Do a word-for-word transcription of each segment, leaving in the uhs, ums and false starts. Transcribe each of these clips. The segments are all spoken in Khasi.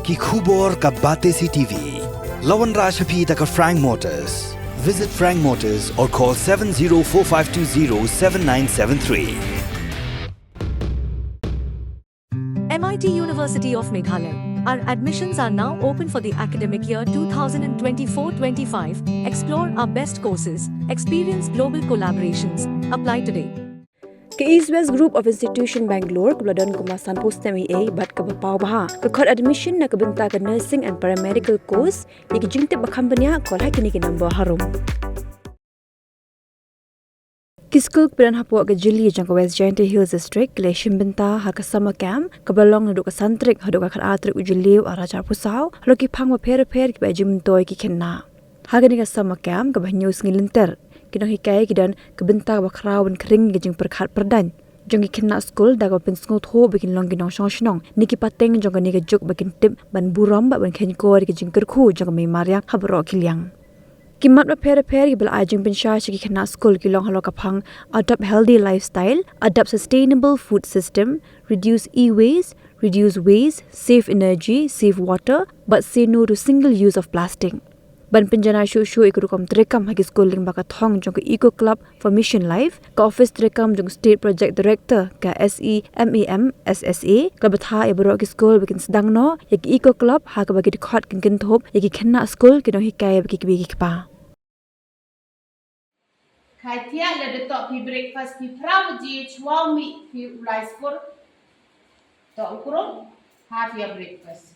Ki khubor ka Batesi T V. La wanrah sha phi da ka Frank Motors. Visit Frank Motors or call seven zero four five two zero seven nine seven three. M I T University of Meghalaya. Our admissions are now open for the academic year two thousand twenty-four twenty-five. Explore our best courses, experience global collaborations. Apply today. Ka East West Group of Institution Bangalore kaba la don kumba sanphew snem eiei bad kaba paw bha ka khot admission na ka bynta ka nursing and paramedical course. Ïa ki jingtip ba kham bniah, call ha kine ki number harum. Ki skul kiba don hapoh ka jylliew jong ka West Jaintia Hills District ki la shim bynta ha ka summer camp kaba long naduh ka san tarik haduh ka khatar tarik u Jylliew arhajar arphew saw halor ki phang bapher bapher kiba ai jingmyntoi ïa ki khynnah. Ha kane ka summer camp kaba hynñiew sngi lynter, ki nonghikai ki don ka bynta kaba khraw ban khring ïa ka jingpyrkhat pyrdaiñ jong ki khynnah skul da kaba pynsngewthuh ba kin long ki nongshong shnong ne ki pateng jong kane ka juk ba kin tip ban burom bad ban kheiñkor ïa ka jingkyrkhu jong ka mei mariang ha baroh ki liang. Ki mat bapher bapher kiba la ai jingpynshai sha ki khynnah skul ki long halor ka phang: adopt healthy lifestyle, adopt sustainable food system, reduce e-waste, reduce waste, save energy, save water, but say no to single use of plastic. Ban pynjanai shuh shuh ïa ka rukom treikam ha ki skul lyngba ka thong jong ka Eco Club for Mission Life, ka Office treikam jong State Project Director ka SEMAMSSA ka la bthah ïa baroh ki skul ba kin sdang noh ïa ka Eco Club ha kaba ki dkhot kin kynthup ïa ki khynnah skul, ki nonghikai bad ki kmie ki kpa. Khatduh lada toh phi breakfast phi phra baje, chwa mih phi u lai skur. Toh u krum ha phi ïa breakfast.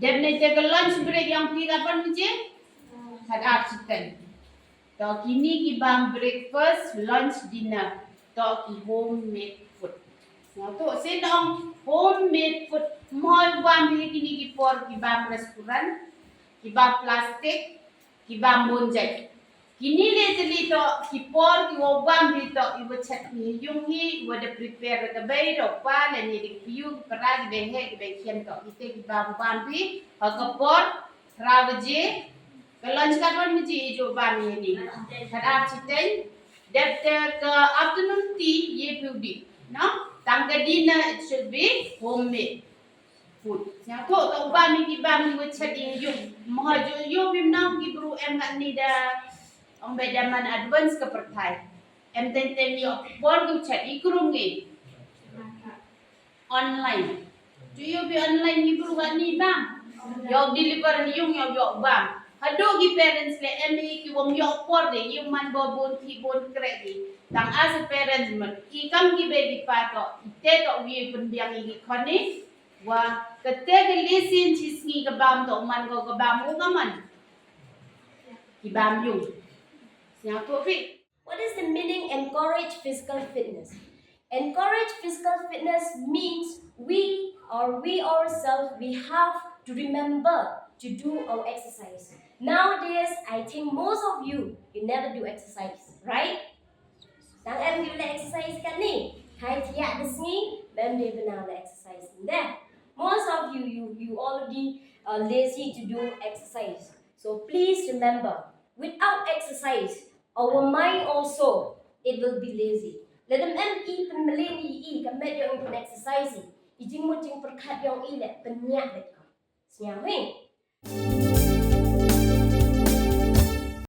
Dep ne te ka lunch break jong phi katno baje? Khatar shiteng. Toh kine ki bam breakfast, lunch, dinner. Toh ki homemade food. Sngewthuh, sien ong homemade food. Mo bam hi kine ki por ki bam restaurant, ki bam plastic, ki bam bun jait. Kine lei tylli toh ki por kiwa bam hi toh iwa chet hi ha ïung hi, iwa da prepare da ka bei da u kpa lane da ki pyrthei ki para kiba heh kiba khian. Toh kite ki bam bam hi ha ka por phra baje. Ka lunch katno baje i ju bam hi ni? Khatar shiteng. Dep te ka afternoon tea ïa phi u dih, no? Tang ka dinner it should be homemade food. Sngewthuh, toh u bam hi ki bam hi wa chet ïa ïung. Mo ha ju ïung phim nang ki bru em ngat ni da ong ba da man advance ka pyrthai. Em teng teng ïoh por ki chet i krum ngi online. Ju ïoh phi online ki bru ngat ni bam. Ïoh deliver ïung ïoh ïoh bam. Haduh ki parents leh em hi ki wam ïoh por de ïung man bo bun ki bun kreh ki. Tang as a parents man ki kam ki baby pa toh ite toh wi pynbiang ïa ki khon ni. Wa kate ka lei sien chi sngi ka bam toh man ko ka bam u ka man. Ki bam ïung. Sngewthuh phi? What is the meaning encourage physical fitness? Encourage physical fitness means we or we ourselves we have to remember to do our exercise. Nowadays, I think most of you you never do exercise, right? Tang em ki la exercise kan ni. Hai thiah da sngi, mem de bna la exercise. There. Most of you, you, you already uh, lazy to do exercise. So please remember, without exercise, our mind also, it will be lazy. Lada em i pynmlien i i ka met yong i pyn exercise i, i jingmut jingpyrkhat yong i le pynñiah beit ko. Sñiaw hi.